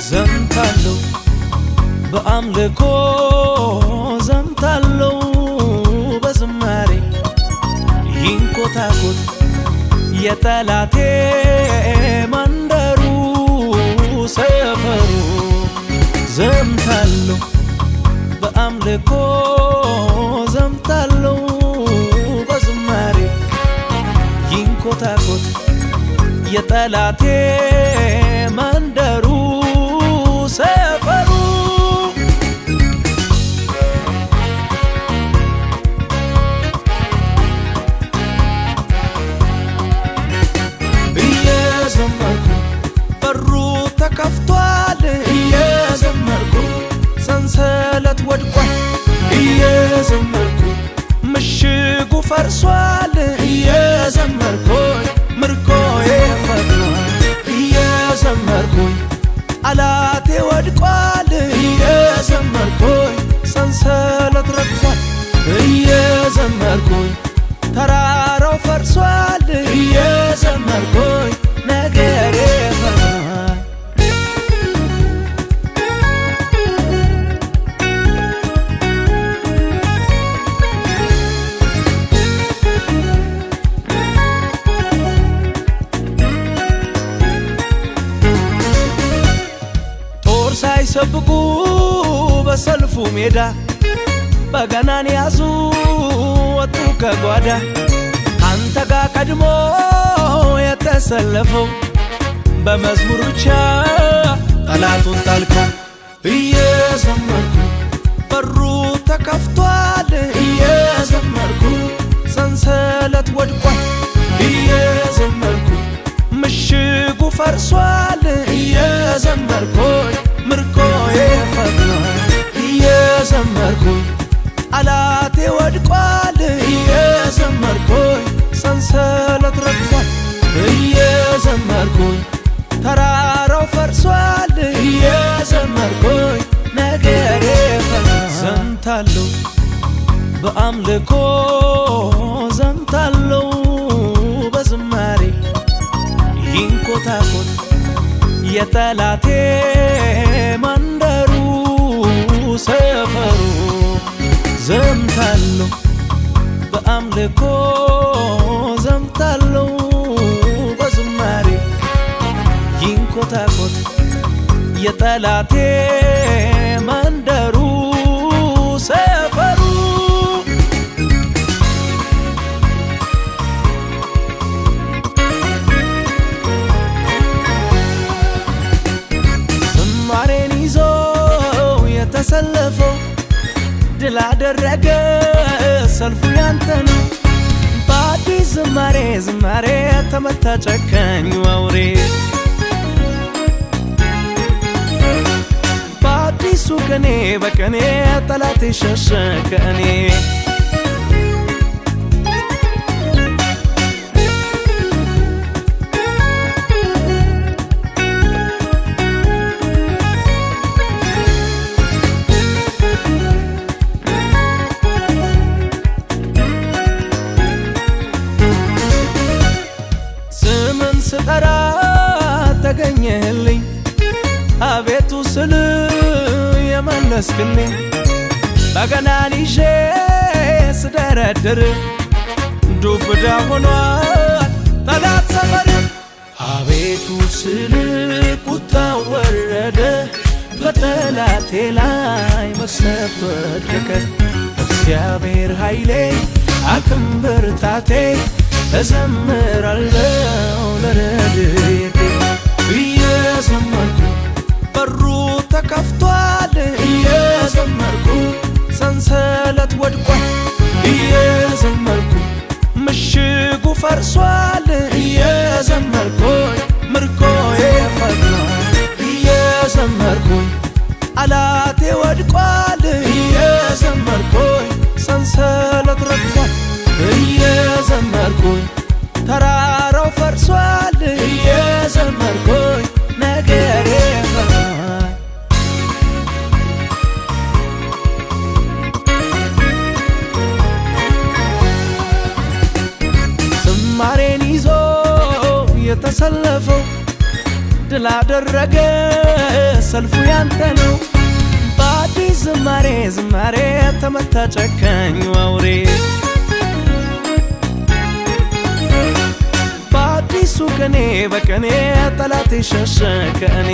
ዘምታለሁ በአምልኮ ዘምታለሁ በዝማሬ ይንኮታኮት የጠላቴ መንደሩ ሰፈሩ ዘምታለሁ በአምልኮ ዘምታለሁ በዝማሬ ይንኮታኮት የጠላቴ መንደሩ ሰፈሩ እየዘመርኩ በሩ ተከፍቷል እየዘመርኩ ሰንሰለት ወድቋል እየዘመርኩ ምሽጉ ፈርሷል እየዘመርኩኝ ምርኮዬ ፈጥኗል እየዘመርኩኝ ጠላቴ ወድቋል እየዘመርኩኝ ሰንሰለት ረግፏል እየዘመርኩኝ ተራራው ፈርሷል እየዘመርኩኝ ነገሬ ፈጥኗል። ጦር ሳይሰብቁ በሰልፉ ሜዳ በገናን ያዙ ወጡ ከጓዳ ካንተ ጋር ቀድሞ የተሰለፈው በመዝሙር ብቻ ጠላቱን ጣልከው። እየዘመርኩ በሩ ተከፍቷል እየዘመርኩ ሰንሰለት ወድቋል እየዘመርኩ ምሽጉ ፈርሷል እየዘመርኩኝ ምርኮዬ ፈጥኗል እየዘመርኩኝ ጠላቴ ወድቋል እየዘመርኩኝ ሰንሰለት ረግፏል እየዘመርኩኝ ተራራው ፈርሷል እየዘመርኩኝ ነገሬ ፈጥኗል። ዘምታለሁ በአምልኮ ዘምታለሁ በዝማሬ ይንኮታኮት የጠላቴ መንደሩ ሰፈሩ ዘምታለሁ በአምልኮ ዘምታለሁ በዝማሬ ይንኮታኮት የጠላቴ መንደሩ ሰፈሩ ዝማሬን ይዞ የተሰለፈው ድል አደረገ ሰልፉ ያንተ ነው። በአዲስ ዝማሬ ዝማሬ ተመታ ጨካኙ አውሬ በአዲሱ ቅኔ በቅኔ ጠላቴ ሸሸ ከእኔ። ስምን ስጠራ ተገኘህልኝ አቤቱ ስል የመለስክልኝ በገናን ይዤ ስደረድር ዱብዳ ሆኗል ጠላት ሰፈር። አቤቱ ስል ቁጣ ወረደ በጠላቴ ላይ መቅሰፍት ወደቀ። እግዚአብሔር ኃይሌ አቅም ብርታቴ እዘምራለሁ ለረድኤቴ። እየዘመርኩ በሩ ተከፍቷል እየዘመርኩ ሰንሰለት ወድቋል እየዘመርኩ ምሽጉ ፈርሷል እየዘመርኩኝ ምርኮዬ ወድቋል። እየዘመርኩኝ ሰንሰለት ረግፏል። እየዘመርኩኝ ተራራው ፈርሷል። እየዘመርኩኝ ነገሬ ሆኗል። ዝማሬን ይዞ የተሰለፈው ድል አደረገ፣ ሰልፉ ያንተ ነው። በአዲስ ዝማሬ ዝማሬ ተመታ ጨካኙ አውሬ። በአዲሱ ቅኔ በቅኔ ጠላቴ ሸሸ ከእኔ።